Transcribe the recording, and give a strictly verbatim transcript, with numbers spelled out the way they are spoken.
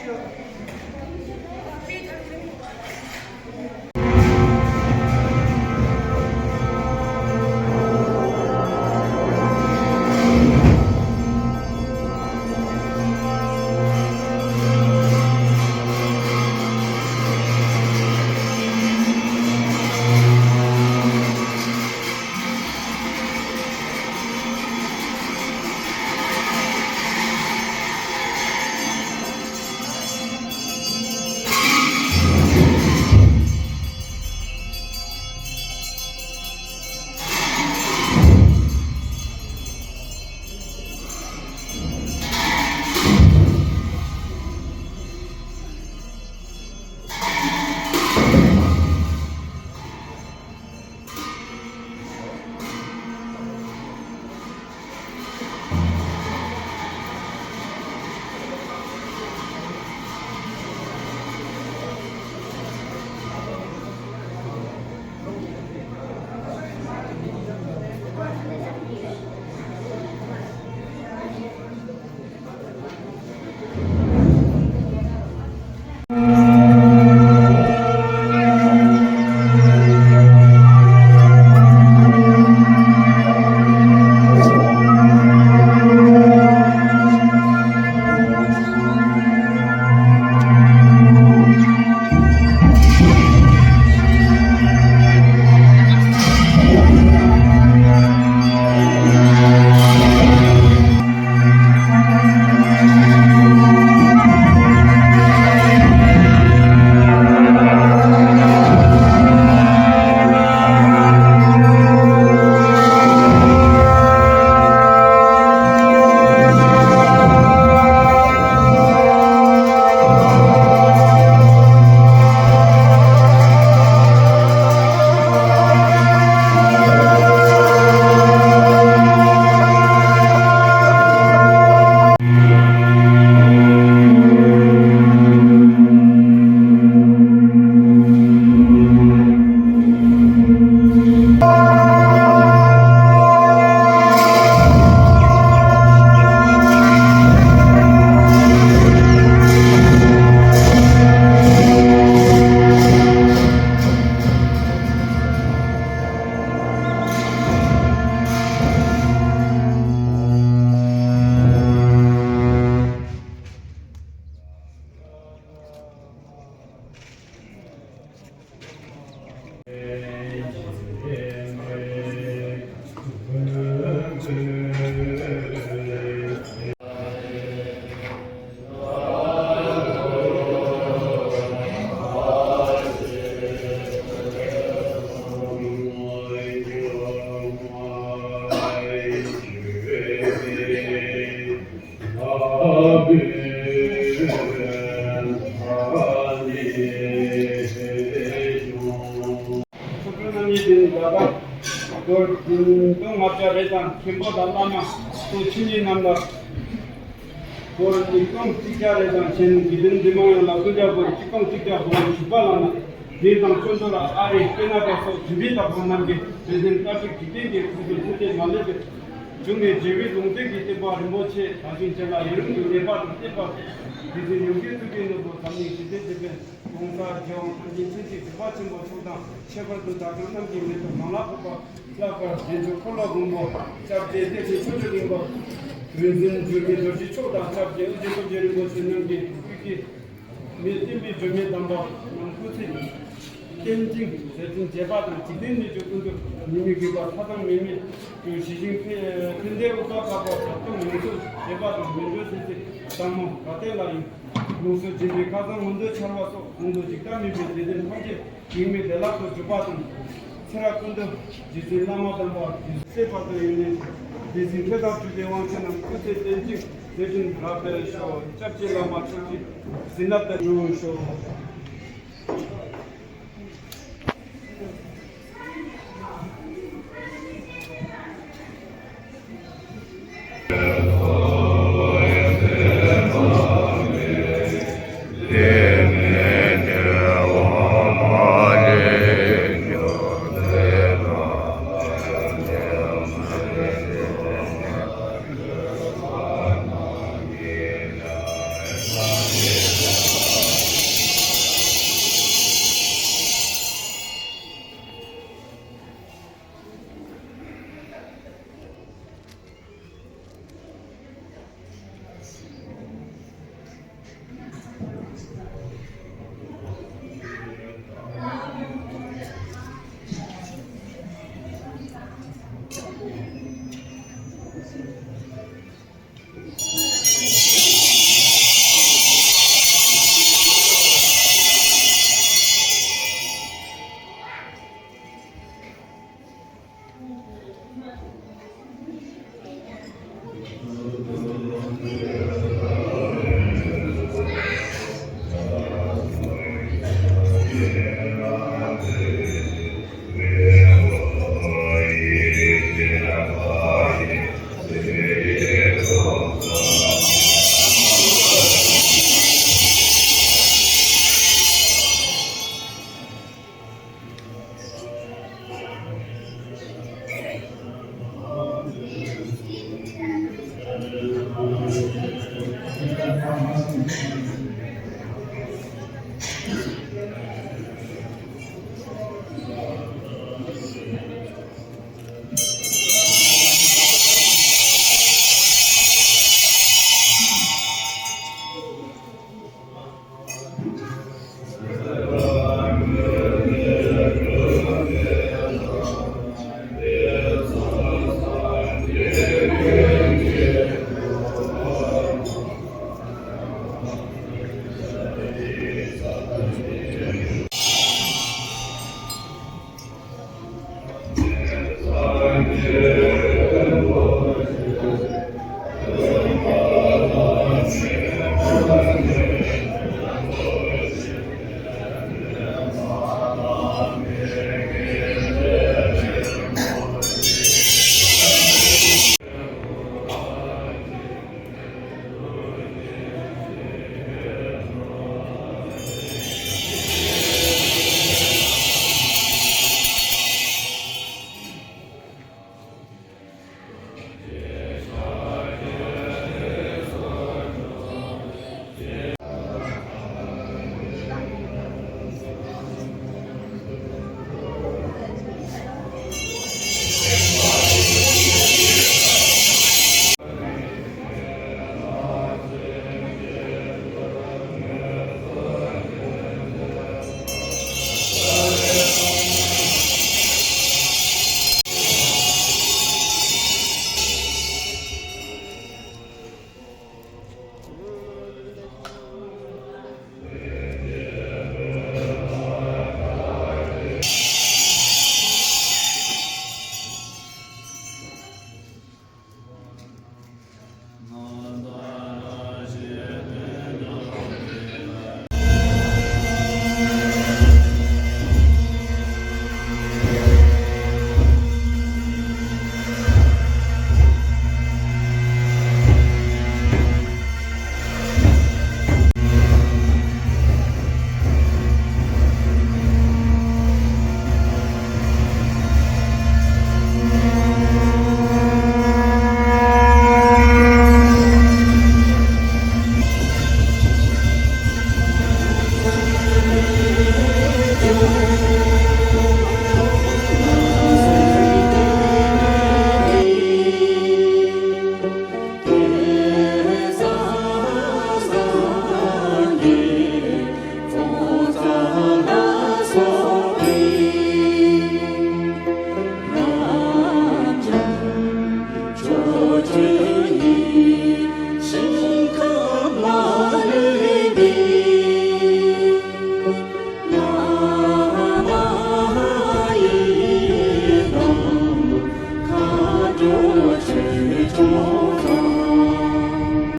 ཚོགས་དྲུང་རྣམ་གཉིས་ལྡན་དགའ་ལྡན་སྐོར་བདུན་སྟོང་ལྔ་བརྒྱ་རེ་དང་མཁན་པོ་དང་བླ་མ་སོགས་ཆོས་ཉིད་རྣམས་ལ་སྐོར་ཉིས་སྟོང་གཅིག་བརྒྱ་རེ་དང་གཞན་དགེ་འདུན་འདུས་མང་ཡོངས་ལ་སྐུ་ཕྱག་སྐོར་ཆིག་སྟོང་གཅིག་བརྒྱ་དགུ་བརྒྱ་བཞི་པ་ལ་ནི་འདིར་དང་ཆོས་མདོ་ར་ཨ་རི་སྤེན་ན་པ་སོགས་འཇུ་བི་དྭགས་པོ་རྣམས་ཀྱིས་དེ་བཞིན་བཀའ་ཁྲིད་འཇིག་རྟེན་གྱི་ཁུངས་སུ་ཐུགས་བསྐྱེད་མ་ལུས་པའི་འབྱུང་བའི་རྒྱལ་བའི་ལུང་བསྟན་གྱི་བསྟན་པ་རིན་པོ་ཆེ་དར་ཞིང་རྒྱས་ལ་ཡུན་རིང་དུ་གནས་པ་དང་བསྟན་པ་དེ་བཞིན་ཡོངས་ཀྱི་ཐུགས་ཀྱི་ནོར་བུ་འཛམ་གླིང་ཞི་བདེ་ཆེན་པོའི་གོང་ས་རྒྱལ་དབང་ཐམས་ཅད་མཁྱེན་ཅིང་གྲུབ་པ་ཆེན་པོ་མཆོག་དང་ཁྱད་པར་དུ་བདག་ཅག་རྣམས་ཀྱི་མི་ཐོབ་ནང་ལ་ཕོག་པ་ལྷག་པར་རྗེས་འཇུག་འཁོར་ལོ་སྒོམ་པོ་སྐྱབས་རྗེ་བསྟན་འཛིན་ཆོས་སྐྱོང་གླིང་པ་རིག་འཛིན་འགྱུར་མེད་རྡོ་རྗེ་མཆོག་དང་སྐྱབས་རྗེ་ཨོ་རྒྱན་སྟོབས་རྒྱལ་རིན་པོ་ཆེ་རྣམས་ཀྱི་ཐུགས་ཀྱི་མི་བསྟན་པའི་སྒྲོན་མེ་དམ་པ་རྣམས་སྐུ་ཚེ་བརྟན་ཅིང་ཟས་སྦྱིན་བྱེད་པ་དང་འཇིག་རྟེན་གནས་སུ་ཀུན་ཏུ་ཉི་མའི་དགོས་པ་མཐའ་དག་མེད་མི་ཞི་ཞིང་ཕན་བདེའི་དབུ་ཐོག་དཀར་པོ་དག་སྟོང་ཡོངས་སུ་བྱེད་པ་དང་མི་འགྲོ་སྲིད་རྩེ་དང་མོ་དགའ་ལྡན་ལ་ཡོངས་སུ་སྦྱིན་པའི་ཁ་སང་མངོན་མཐོ་འཆར་བ་སོགས་གོང་དུ་འཇིག་ལྟ་མེད་པའི་དད་ལྡན་ཐམས་ཅད་ཡེངས་མེད་བདེ་བླག་ཏུ་གྲུབ་པ་དང་། ཚེ་རབས་ཀུན་ཏུ་རྗེ་བཙུན་བླ་མ་དམ་པ་རྒྱལ་སྲས་བར་དུ་ཡོད་ནས་དེ་བཞིན་ཁྱོད་དང་གྲུབ་པའི་དབང་ཕྱུག་རྣམས་སྐུ་ཚེ་བརྟན་ཅིང་མཛད་འཕྲིན་རབ་སྤེལ་ཤོག་སྐྱབས་རྗེ་བླ་མ་མཆོག་གིས་བྱིན་རླབས་དང་འགྲོ་ཤོག